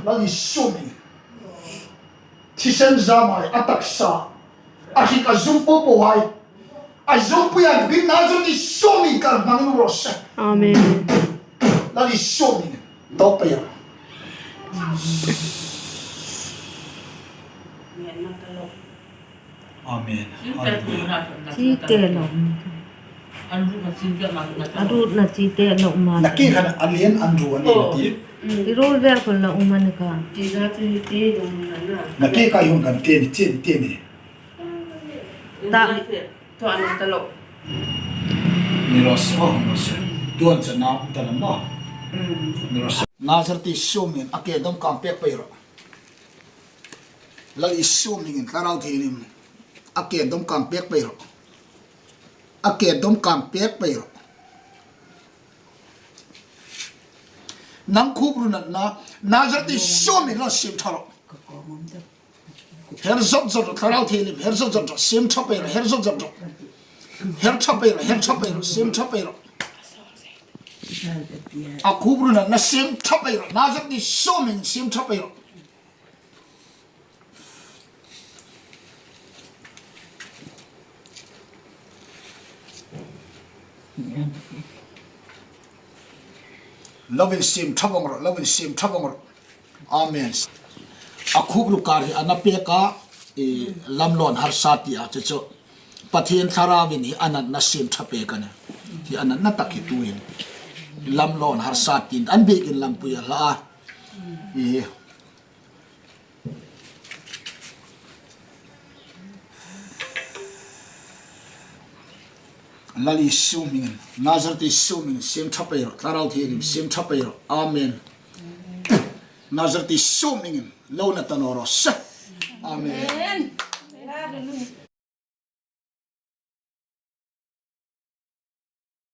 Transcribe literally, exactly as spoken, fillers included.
Lal Isu hmingin. Thisen zam hai, a taksa, a hrik a zum po po hai, a zumpui an bin Nazareth Isu hmingin kar hmang raw se. Amen. Lal Isu hmingin. Tawp pei rawh. Amen. Chi te lo. A rutna chi te lo ma. Nakie khan a lien an ru a ni ti. I rul vel khol la um a ni ka. Nakie kai hun kan ti ni, ti ni, ti ni. Ta. Ni ro se, oh, ni ro se. Tuan se na, ta na ma. Ni ro se. Nazareth Isu hmingin a ke dawm kang pek pei rawh. Lal Isu hmingin Thlarau Thienghlim a ke dawm kang pek pei rawh. A ke dawm kang pek pei rawh. Nang khupru natna, Nazareth Isu hmingin lo siem tha rawh. Her zot zot rawh, Thlarau Thienghlim, her zot zot rawh, siem tha pei rawh, her zot zot rawh. Her tha pei rawh, her tha pei rawh, siem tha pei rawh. A khupru natna siem tha pei rawh, Nazareth Isu hmingin siem tha pei rawh. Lovin siem tha vong rawh, lovin siem tha vong rawh. Amen. A khupru kar hi a na pek a, i lamlawn harsa ti a chu chu. Pathien Thlarauin hi a natna siem tha pek a nih. Hi a natna tak hi tuhin. Lamlawn harsa ti an biekin lampui a hla a. I Lal Isu hmingin, Nazareth Isu hmingin, siem tha pei rawh, Thlarau Thienghlim, siem tha pei rawh. Amen. Nazareth Isu hmingin, lo na ta naw raw se. Amen. Amen.